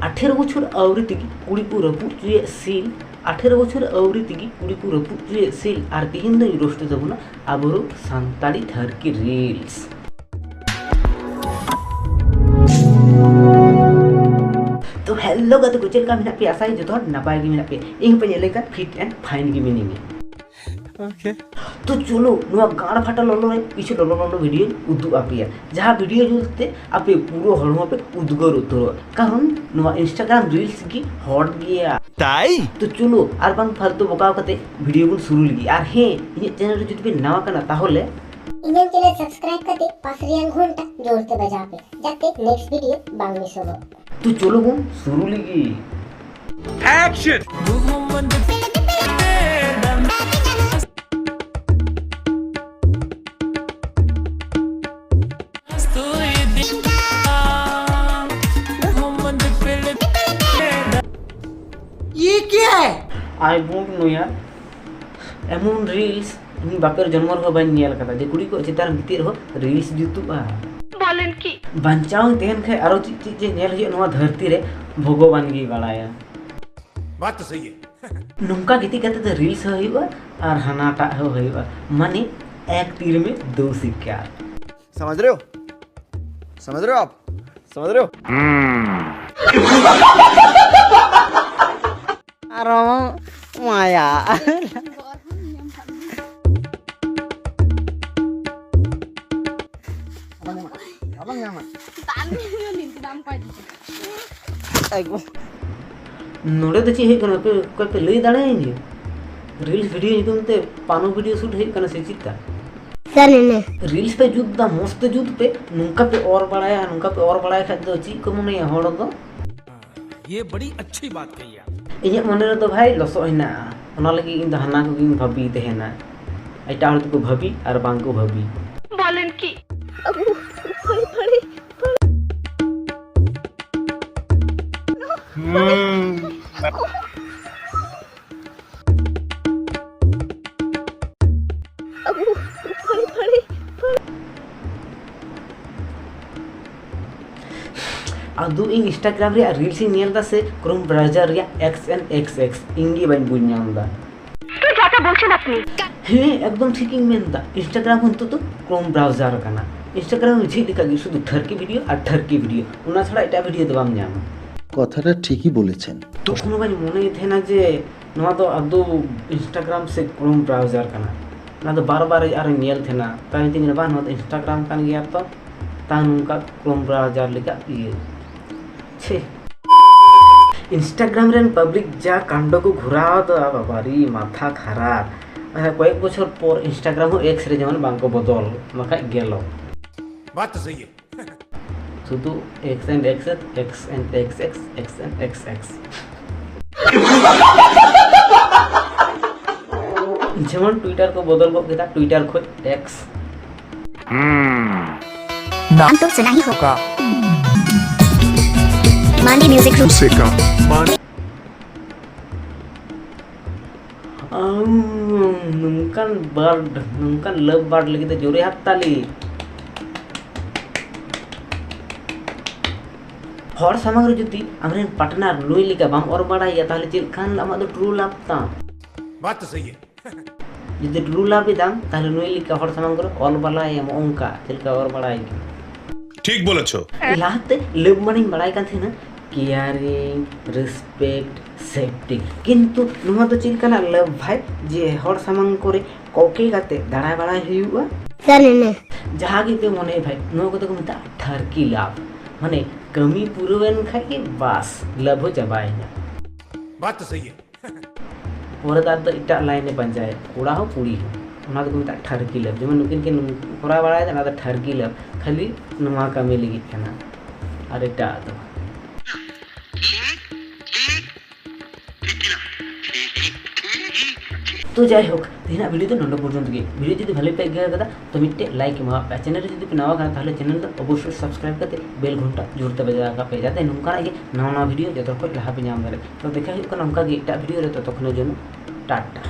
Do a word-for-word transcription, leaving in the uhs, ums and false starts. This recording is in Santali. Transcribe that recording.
ᱟᱴᱷᱮᱨᱚ ᱵᱚᱪᱷᱚᱨ ᱟᱹᱣᱨᱤ ᱛᱮᱜᱮ ᱠᱩᱲᱤ ᱠᱚ ᱨᱟᱹᱯᱩᱫ ᱦᱚᱪᱚᱭᱮᱫ ᱥᱤᱞ᱾ ᱟᱴᱷᱮᱨᱚ ᱵᱚᱪᱷᱚᱨ ᱟᱹᱣᱨᱤ ᱛᱮᱜᱮ ᱠᱩᱲᱤ ᱠᱚ ᱨᱟᱹᱯᱩᱫ ᱦᱚᱪᱚᱭᱮᱫ ᱥᱤᱞ᱾ ᱟᱨ ᱛᱮᱦᱮᱧ ᱫᱚᱧ ᱨᱳᱥᱴ ᱛᱟᱵᱚᱱᱟ ᱟᱵᱚᱨᱚ ᱥᱟᱱᱛᱟᱲᱤ ᱫᱷᱟᱹᱨᱠᱤ ᱨᱤᱞᱥ᱾ ᱛᱚ ᱦᱮᱞᱳ ᱜᱟᱛᱮ ᱠᱚ, ᱪᱮᱫ ᱞᱮᱠᱟ ᱢᱮᱱᱟᱜ ᱯᱮᱭᱟ? ᱟᱥᱟᱭ ᱡᱚᱛᱚ ᱦᱚᱲ ᱱᱟᱯᱟᱭ ᱜᱮ ᱢᱮᱱᱟᱜ ᱯᱮᱭᱟ᱾ ᱤᱧ ᱦᱚᱸᱯᱮ ᱧᱮᱞ ᱞᱮᱠᱷᱟᱱ ᱯᱷᱤᱴ ᱮᱱᱰ ᱯᱷᱟᱭᱤᱱ ᱜᱮ ᱢᱤᱱᱟᱹᱧᱟ᱾ ᱛᱚ ᱪᱚᱞᱚ, ᱱᱚᱣᱟ ᱜᱟᱲ ᱯᱷᱟᱴᱟ ᱞᱚᱞᱚ ᱨᱮ ᱠᱤᱪᱷᱩ ᱞᱚᱞᱚ ᱞᱚᱞᱚ ᱵᱷᱤᱰᱤᱭᱳᱧ ᱩᱫᱩᱜ ᱟᱯᱮᱭᱟ, ᱡᱟᱦᱟᱸ ᱵᱷᱤᱰᱤᱭᱳ ᱧᱮᱞᱛᱮ ᱟᱯᱮ ᱯᱩᱨᱟᱹ ᱦᱚᱲᱢᱚ ᱯᱮ ᱩᱫᱽᱜᱟᱹᱨ ᱩᱛᱟᱹᱨᱚᱜᱼᱟ᱾ ᱠᱟᱨᱚᱱ ᱱᱚᱣᱟ ᱤᱱᱥᱴᱟᱜᱨᱟᱢ ᱨᱤᱞᱥ ᱜᱮ ᱦᱚᱴ ᱜᱮᱭᱟ᱾ ᱛᱟᱭ? ᱛᱚ ᱪᱚᱞᱚ, ᱟᱨ ᱵᱟᱝ ᱯᱷᱟᱞᱛᱩ ᱵᱚᱠᱟᱣ ᱠᱟᱛᱮ ᱵᱷᱤᱰᱤᱭᱳ ᱵᱚᱱ ᱥᱩᱨᱩ ᱞᱮᱜᱮ᱾ ᱟᱨ ᱦᱮᱸ, ᱤᱧᱟᱹᱜ ᱪᱮᱱᱮᱞ ᱨᱮ ᱡᱩᱫᱤ ᱯᱮ ᱱᱟᱣᱟ ᱠᱟᱱᱟ, ᱛᱟᱦᱚᱞᱮ ᱤᱧᱟᱹᱜ ᱪᱮᱱᱮᱞ ᱥᱟᱵᱥᱠᱨᱟᱭᱤᱵ ᱠᱟᱛᱮ ᱯᱟᱥ ᱨᱮᱭᱟᱜ ᱜᱷᱚᱱᱴᱟ ᱡᱳᱨ ᱛᱮ ᱵᱟᱡᱟᱣ ᱯᱮ, ᱡᱟᱛᱮ ᱱᱮᱠᱥᱴ ᱵᱷᱤᱰᱤᱭᱳ ᱵᱟᱝ ᱢᱤᱥᱚᱜᱚᱜ᱾ ᱛᱚ ᱪᱚᱞᱚ ᱵᱚᱱ ᱥᱩᱨᱩ ᱞᱮᱜᱮ᱾ ᱮᱠᱥᱚᱱ! ये क्या है? ᱟᱭ ᱵᱩᱴ ᱱᱩᱭᱟ ᱮᱢᱚᱱ ᱨᱤᱞᱥ ᱤᱧ ᱵᱟᱯᱮᱨ ᱡᱚᱱᱢᱚ ᱨᱮᱦᱚᱸ ᱵᱟᱹᱧ ᱧᱮᱞ ᱠᱟᱫᱟ, ᱡᱮ ᱠᱩᱲᱤ ᱠᱚ ᱪᱮᱛᱟᱱ ᱨᱮ ᱜᱤᱛᱤᱡ ᱨᱮᱦᱚᱸ ᱨᱤᱞᱥ ᱡᱩᱛᱩᱜᱼᱟ᱾ ᱵᱚᱞᱮᱱ ᱠᱤ? ᱵᱟᱧᱪᱟᱣ ᱤᱧ ᱛᱟᱦᱮᱱ ᱠᱷᱟᱡ ᱟᱨᱚ ᱪᱮᱫ ᱪᱮᱫ ᱡᱮ ᱧᱮᱞ ᱦᱩᱭᱩᱜᱼᱟ, ᱱᱚᱣᱟ ᱫᱷᱟᱹᱨᱛᱤ ᱨᱮ ᱵᱷᱚᱜᱚᱵᱟᱱ ᱜᱮᱭ ᱵᱟᱲᱟᱭᱟ᱾ ᱵᱟᱛ ᱛᱚ ᱥᱟᱦᱤ ᱦᱮ᱾ ᱱᱚᱝᱠᱟ ᱜᱤᱛᱤᱡ ᱠᱟᱛᱮ ᱫᱚ ᱨᱤᱞᱥ ᱦᱚᱸ ᱦᱩᱭᱩᱜᱼᱟ ᱟᱨ ᱦᱟᱱᱟᱴᱟᱜ ᱦᱚᱸ ᱦᱩᱭᱩᱜᱼᱟ, ᱢᱟᱱᱮ ᱮᱠ ᱛᱤᱨ ᱢᱮ ᱫᱳ ᱥᱤᱠᱠᱟ᱾ समझ रहे हो? समझ रहे हो आप? समझ रहे हो? ᱟᱨᱚ ᱢᱟᱭᱟ᱾ ᱟᱭᱜᱳ᱾ ᱱᱚᱰᱮ ᱫᱚ ᱪᱮᱫ ᱦᱩᱭᱩᱜ ᱠᱟᱱᱟ? ᱚᱠᱚᱭ ᱯᱮ ᱞᱟᱹᱭ ᱫᱟᱲᱮᱭᱟᱹᱧᱟ? ᱨᱤᱞᱥ ᱵᱷᱤᱰᱤᱭᱳ ᱧᱩᱛᱩᱢ ᱛᱮ ᱯᱟᱱᱩ ᱵᱷᱤᱰᱤᱭᱳ ᱥᱩᱴ ᱦᱩᱭᱩᱜ ᱠᱟᱱᱟ ᱥᱮ ᱪᱮᱫ ᱛᱟ? ᱥᱟᱹᱨᱤ ᱱᱮ᱾ ᱨᱤᱞᱥ ᱯᱮ ᱡᱩᱛ ᱫᱟ, ᱢᱚᱸᱡᱽ ᱛᱮ ᱡᱩᱛ ᱯᱮ᱾ ᱱᱚᱝᱠᱟ ᱯᱮ ᱚᱨ ᱵᱟᱲᱟᱭᱟ, ᱱᱚᱝᱠᱟ ᱯᱮ ᱚᱨ ᱵᱟᱲᱟᱭ ᱠᱷᱟᱡ ᱫᱚ ᱪᱮᱫ ᱠᱚ ᱢᱚᱱᱮᱭᱟ ᱦᱚᱲ ᱫᱚ? ये बड़ी अच्छी बात कही आप। ᱤᱧᱟᱹᱜ ᱢᱚᱱᱮ ᱨᱮᱫᱚ ᱵᱷᱟᱭ ᱞᱚᱥᱚᱜ ᱦᱮᱱᱟᱜᱼᱟ, ᱚᱱᱟ ᱞᱟᱹᱜᱤᱫ ᱤᱧ ᱫᱚ ᱦᱟᱱᱟ ᱠᱚᱜᱮᱧ ᱵᱷᱟᱹᱵᱤ ᱛᱟᱦᱮᱱᱟ᱾ ᱮᱴᱟᱜ ᱦᱚᱲ ᱫᱚᱠᱚ ᱵᱷᱟᱹᱵᱤ ᱟᱨ ᱵᱟᱝ ᱠᱚ ᱵᱷᱟᱹᱵᱤ᱾ ᱵᱚᱞᱮᱱ ᱠᱤ? ᱟᱫᱚ ᱤᱧ Instagram ᱨᱮᱭᱟᱜ reels ᱤᱧ ᱧᱮᱞ ᱮᱫᱟ ᱥᱮ Chrome browser ᱨᱮᱭᱟᱜ X N X X, ᱤᱧ ᱜᱮ ᱵᱟᱹᱧ ᱵᱩᱡᱽ ᱧᱟᱢ ᱮᱫᱟ᱾ ᱦᱮᱸ, ᱮᱠᱫᱚᱢ ᱴᱷᱤᱠ ᱤᱧ ᱢᱮᱱ ᱮᱫᱟ᱾ Instagram ᱦᱚᱸ ᱱᱤᱛᱚᱜ ᱫᱚ Chrome browser ᱠᱟᱱᱟ᱾ Instagram ᱡᱷᱤᱡ ᱞᱮᱠᱷᱟᱡ ᱜᱮ ᱥᱩᱫᱷᱩ ᱴᱷᱟᱹᱨᱠᱤ video ᱟᱨ ᱴᱷᱟᱹᱨᱠᱤ video, ᱚᱱᱟ ᱪᱷᱟᱲᱟ ᱮᱴᱟᱜ video ᱫᱚ ᱵᱟᱢ ᱧᱟᱢᱟ᱾ কথাটা ঠিকই বলেছেন। ᱛᱚᱠᱷᱚᱱ ᱦᱚᱸ ᱵᱟᱹᱧ ᱢᱚᱱᱮᱭᱮᱫ ᱛᱟᱦᱮᱱᱟ ᱡᱮ ᱱᱚᱣᱟ ᱫᱚ ᱟᱫᱚ Instagram ᱥᱮ Chrome browser ᱠᱟᱱᱟ᱾ ᱚᱱᱟ ᱫᱚ ᱵᱟᱨ ᱵᱟᱨ ᱟᱨᱚᱧ ᱧᱮᱞ ᱛᱟᱦᱮᱱᱟ᱾ ᱛᱟᱭᱚᱢ ᱛᱮᱧ ᱢᱮᱱᱟ, "ᱵᱟᱝ, ᱱᱚᱣᱟ ᱫᱚ Instagram ᱠᱟᱱ ᱜᱮᱭᱟ ᱛᱚ, ᱛᱟᱣ ᱱᱚᱝᱠᱟ Chrome browser ᱞᱮᱠᱟ ᱤᱭᱟᱹ᱾ ᱪᱷᱮ, Instagram ᱨᱮᱱ public ᱡᱟ ᱠᱟᱱᱰᱚ ᱠᱚ ᱜᱷᱚᱨᱟᱣ ᱫᱟ, ᱵᱟᱵᱟᱨᱤ, ᱢᱟᱛᱷᱟ ᱠᱷᱟᱨᱟᱯ᱾ ᱦᱮᱸ, ᱠᱚᱭᱮᱠ ᱵᱚᱪᱷᱚᱨ ᱯᱚᱨ Instagram ᱦᱚᱸ X ᱨᱮ ᱡᱮᱢᱚᱱ ᱵᱟᱝ ᱠᱚ ᱵᱚᱫᱚᱞ, ᱵᱟᱠᱷᱟᱡ ᱜᱮᱞᱚ᱾ ᱵᱟᱛ ᱛᱚ ᱥᱟᱦᱤ ᱦᱮ᱾ ᱥᱩᱫᱷᱩ X and X, X and X X, X and X X᱾ ᱡᱮᱢᱚᱱ Twitter ᱠᱚ ᱵᱚᱫᱚᱞ ᱜᱚᱫ ᱠᱮᱫᱟ, Twitter ᱠᱷᱚᱡ X᱾ नाम तो सुना ही होगा। मांडी म्यूजिक रूप से का। ᱟᱢ ᱱᱚᱝᱠᱟᱱ ᱵᱟᱨᱰ, ᱱᱚᱝᱠᱟᱱ ᱞᱟᱵᱷ ᱵᱟᱨᱰ ᱞᱟᱹᱜᱤᱫ ᱫᱚ ᱡᱳᱨᱮ ᱦᱟᱛ ᱛᱟᱞᱤ᱾ ᱦᱚᱲ ᱥᱟᱢᱟᱝ ᱨᱮ ᱡᱩᱫᱤ ᱟᱢᱨᱮᱱ ᱯᱟᱨᱴᱱᱟᱨ ᱱᱩᱭ ᱞᱮᱠᱟ ᱵᱟᱢ ᱚᱨ ᱵᱟᱲᱟᱭᱮᱭᱟ, ᱛᱟᱦᱚᱞᱮ ᱪᱮᱫ ᱞᱮᱠᱷᱟᱱ ᱟᱢᱟᱜ ᱫᱚ ᱴᱨᱩ ᱞᱟᱵᱷ ᱛᱟᱢ? ᱵᱟᱛ ᱛᱚ ᱥᱟᱦᱤ ᱦᱮ᱾ ᱡᱩᱫᱤ ᱴᱨᱩ ᱞᱟᱵᱷ ᱮᱫᱟᱢ, ᱛᱟᱦᱚᱞᱮ ᱱᱩᱭ ᱞᱮᱠᱟ ᱦᱚᱲ ᱥᱟᱢᱟᱝ ᱠᱚᱨᱮ ᱚᱞ ᱵᱟᱞᱟᱭᱮᱢ, ᱚᱱᱠᱟ ᱪᱮᱫ ᱞᱮᱠᱟ ᱚᱞ ᱵᱟᱲᱟᱭ ᱜᱮ᱾ ᱴᱷᱤᱠ ᱵᱚᱞᱮᱪᱷᱚ᱾ ᱞᱟᱦᱟᱛᱮ ᱞᱟᱵᱷ ᱢᱟᱱᱮᱧ ᱵᱟᱲᱟᱭ ᱠᱟᱱ ᱛᱟᱦᱮᱱᱟ caring, respect, safety, ᱠᱤᱱᱛᱩ ᱱᱚᱣᱟ ᱫᱚ ᱪᱮᱫ ᱞᱮᱠᱟᱱᱟᱜ ᱞᱟᱵᱷ ᱵᱷᱟᱭ, ᱡᱮ ᱦᱚᱲ ᱥᱟᱢᱟᱝ ᱠᱚᱨᱮ ᱠᱚᱠᱮ ᱠᱟᱛᱮ ᱫᱟᱬᱟ ᱵᱟᱲᱟᱭ ᱦᱩᱭᱩᱜᱼᱟ? ᱥᱟᱹᱨᱤᱱᱮ᱾ ᱡᱟᱦᱟᱸ ᱜᱮᱯᱮ ᱢᱚᱱᱮᱭ ᱵᱷᱟᱭ, ᱱᱚᱣᱟ ᱠᱚᱫᱚ ᱠᱚ ᱢᱮᱛᱟᱜᱼᱟ ᱴᱷᱟᱨᱠᱤ ᱞᱟᱵᱷ᱾ ᱢᱟᱱᱮ ᱠᱟᱹᱢᱤ ᱯᱩᱨᱟᱹᱣᱮᱱ ᱠᱷᱟᱡ ᱜᱮ ᱵᱟᱥ, ᱞᱟᱵᱷ ᱦᱚᱸ ᱪᱟᱵᱟᱭᱮᱱᱟ᱾ ᱵᱟᱛ ᱛᱚ ᱥᱟᱦᱤ ᱦᱮ᱾ ᱯᱚᱨᱮ ᱫᱚ ᱟᱫᱚ ᱮᱴᱟᱜ ᱞᱟᱭᱤᱱ ᱮ ᱯᱟᱸᱡᱟᱭᱟ, ᱠᱚᱲᱟ ᱦᱚᱸ ᱠᱩᱲᱤ ᱦᱚᱸ᱾ ᱚᱱᱟ ᱫᱚᱠᱚ ᱢᱮᱛᱟᱜᱼᱟ ᱴᱷᱟᱨᱠᱤ ᱞᱟᱵᱷ᱾ ᱡᱮᱢᱚᱱ ᱱᱩᱠᱤᱱ ᱠᱤᱱ ᱠᱚᱨᱟᱣ ᱵᱟᱲᱟᱭᱮᱫᱟ, ᱚᱱᱟ ᱫᱚ ᱴᱷᱟᱨᱠᱤ ᱞᱟᱵᱷ, ᱠᱷᱟᱹᱞᱤ ᱱᱚᱣᱟ ᱠᱟᱹᱢᱤ ᱞᱟᱹᱜᱤᱫ ᱠᱟᱱᱟ, ᱟᱨ ᱮᱴᱟᱜ ᱫᱚ᱾ ᱛᱚ ᱡᱟᱭᱦᱳᱠ, ᱛᱮᱦᱮᱧᱟᱜ video ᱫᱚ ᱱᱚᱰᱮ ᱯᱚᱨᱡᱚᱱᱛᱚ ᱜᱮ᱾ Video ᱡᱩᱫᱤ ᱵᱷᱟᱞᱮ ᱯᱮ ᱟᱹᱭᱠᱟᱹᱣ ᱠᱟᱫᱟ, ᱛᱚ ᱢᱤᱫᱴᱮᱡ like ᱮᱢᱟᱣᱟᱜ ᱯᱮ᱾ Channel ᱨᱮ ᱡᱩᱫᱤ ᱯᱮ ᱱᱟᱣᱟ ᱠᱟᱱᱟ, ᱛᱟᱦᱚᱞᱮ channel ᱫᱚ ᱚᱵᱚᱥᱥᱳᱭ subscribe ᱠᱟᱛᱮ bell ᱜᱷᱚᱱᱴᱟ ᱡᱳᱨ ᱛᱮ ᱵᱟᱡᱟᱣ ᱠᱟᱜ ᱯᱮ, ᱡᱟᱛᱮ ᱱᱚᱝᱠᱟᱱᱟᱜ ᱜᱮ ᱱᱟᱣᱟ ᱱᱟᱣᱟ video ᱡᱚᱛᱚ ᱠᱷᱚᱡ ᱞᱟᱦᱟ ᱯᱮ ᱧᱟᱢ ᱫᱟᱲᱮᱜ᱾ ᱛᱚ ᱫᱮᱠᱷᱟ ᱦᱩᱭᱩᱜ ᱠᱟᱱᱟ ᱚᱱᱠᱟ ᱜᱮ ᱮᱴᱟᱜ video ᱨᱮ, ᱛᱚᱛᱚᱠᱷᱚᱱ ᱡᱚᱱᱱᱚ ᱴᱟᱴᱟ᱾